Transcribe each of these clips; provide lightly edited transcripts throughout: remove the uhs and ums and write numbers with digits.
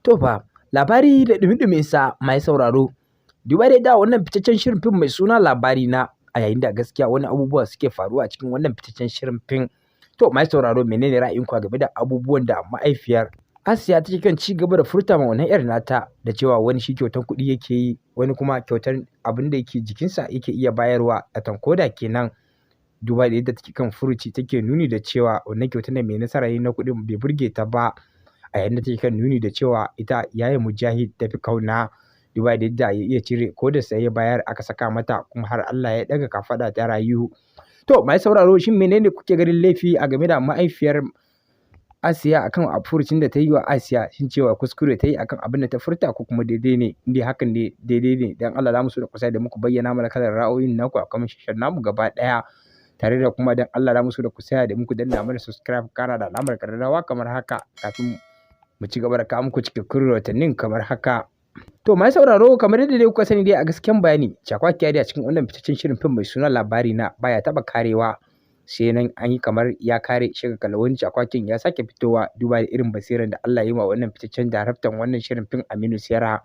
To fa, labari da ɗumi-ɗuminsa, mai sauraro. Duba dai da wannan fitaccen shirin fim mai suna Labari Na, a yayin da gaskiya wani abubuwa suke faruwa a cikin wannan fitaccen shirin fim. To, mai sauraro, menene ra'ayinku game da abubuwan da mahaifiyar Asiya take kan ci gaba da furta ma wannan 'yar nata, da cewa wani shi kyautan kuɗi yake yi, wani kuma kyautar abin da yake jikinsa yake iya bayarwa a tankoda kenan? Duba da yadda take kan furuci, take nuni da cewa wannan kyautar da Mai Nasara yi na kuɗin bai burge ta ba, a yayin da take kan nuni da cewa ita Yaya Mujahid ta fi kauna, duba da yadda ya iya cire ko da sai ya bayar aka saka mata, kuma har Allah ya ɗaga kafaɗa ta rayu. To, mai sauraro, shin menene kuke ganin laifi a game da mahaifiyar Asiya akan furucin da ta yi wa Asiya? Shin cewa kuskure ta yi akan abin da ta furta, ko kuma daidai ne? In dai hakan ne daidai ne, dan Allah za mu so da kusa da muku bayyana mana kalar ra'ayoyin naku a comment section namu gaba ɗaya. Tare da kuma dan Allah za mu so da ku saya da muku danna mana subscribe, kara da alamar ƙararrawa kamar haka, kafin mu ci gaba da kawo muku cikakkun rahotannin kamar haka. To, mai sauraro, kamar yadda dai kuka sani dai, a gaskiyan bayani, cakwakiya dai a cikin wannan fitaccen shirin fim mai suna Labari Na baya taɓa karewa. Sai nan an yi kamar ya kare, shi ka wani cakwakin ya sake fitowa, duba da irin basiran da Allah ya yi wa wannan fitaccen daraktan wannan shirin fim, Aminu Sera.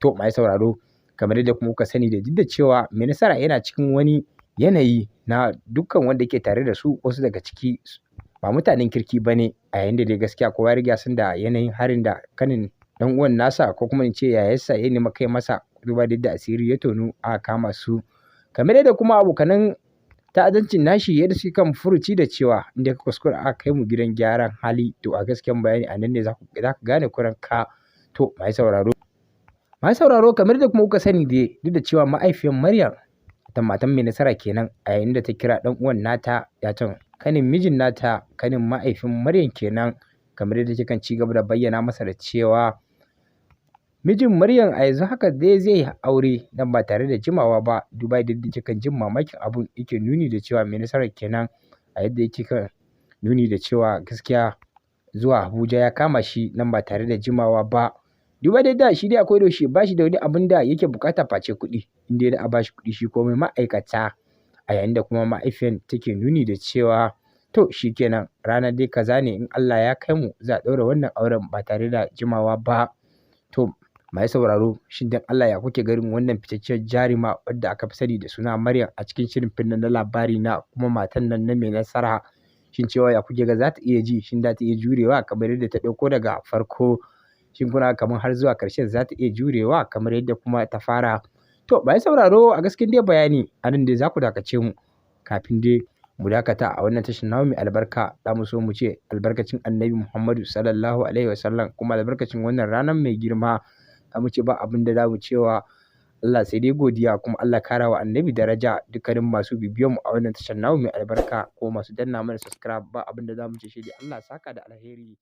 To, mai sauraro, kamar yadda kuma kuka sani da duk da cewa Mai Nasara yana cikin wani yanayi na dukkan wanda yake tare da su, wasu daga ciki ba mutanen kirki ba ne, a yayin da dai gaskiya kowa ya riga san da yanayin harin da kanin ɗan uwan nasa, ko kuma in ce yayarsa, ya nemi kai masa, duba da yadda asiri ya tonu aka kama su. Kamar yadda kuma abokanan ta'addancin nashi yadda suke kan furuci da cewa inda ka kuskura aka kai mu gidan gyaran hali, to a gaskiyan bayani a nan ne za ka gane kuranka. To, mai sauraro, kamar yadda kuma kuka sani dai, duk da cewa mahaifiyar Maryam ta, matan Mai Nasara kenan, a yayin da ta kira ɗan uwan nata, ya kanin mijin nata, kanin mahaifin Maryam kenan, kamar yadda take kan ci gaba da bayyana masa da cewa mijin Maryam a yanzu haka dai zai yi aure nan ba tare da jimawa ba, duba da yadda kan jin mamakin abun, yake nuni da cewa Mai Nasarar kenan, a yadda yake kan nuni da cewa gaskiya zuwa Abuja ya kama shi nan ba tare da jimawa ba. Duba da yadda shi dai akwai yaushe ba shi da wani abun da yake bukata face kuɗi, in dai a ba shi kuɗi shi komai ma'aikata. A yayin da kuma mahaifiyar take nuni da cewa to shi kenan, ranar dai kaza ne, in Allah ya kai mu za a ɗaura wannan auren ba tare da jimawa ba. To, mai sauraro, shin dan Allah ya kuke ganin wannan fitacciyar jaruma wadda aka fi sani da suna Maryam a cikin shirin fim na Labari Na, kuma matan nan na Mai Nasara? Shin cewa ya kuke ga za ta iya ji? Shin za ta iya jurewa kamar yadda ta ɗauko daga farko? Shin kuna kamar har zuwa ƙarshen za ta iya jurewa kamar yadda kuma ta fara? To, mai sauraro, a gaskiyar dai bayani, a nan dai za ku dakace mu. Kafin dai mu dakata a wannan tashar namu mai albarka, za mu so mu ce albarkacin Annabi Muhammadu sallallahu alaihi wasallam, kuma albarkacin wannan ranar mai girma, za mu ce ba abin da za mu cewa Allah sai dai godiya, kuma Allah kara wa Annabi daraja. Dukkanin masu bibiyan mu a wannan tashar namu mai albarka ko masu danna mana subscribe, ba abin da za mu ce shi dai Allah saka da alheri.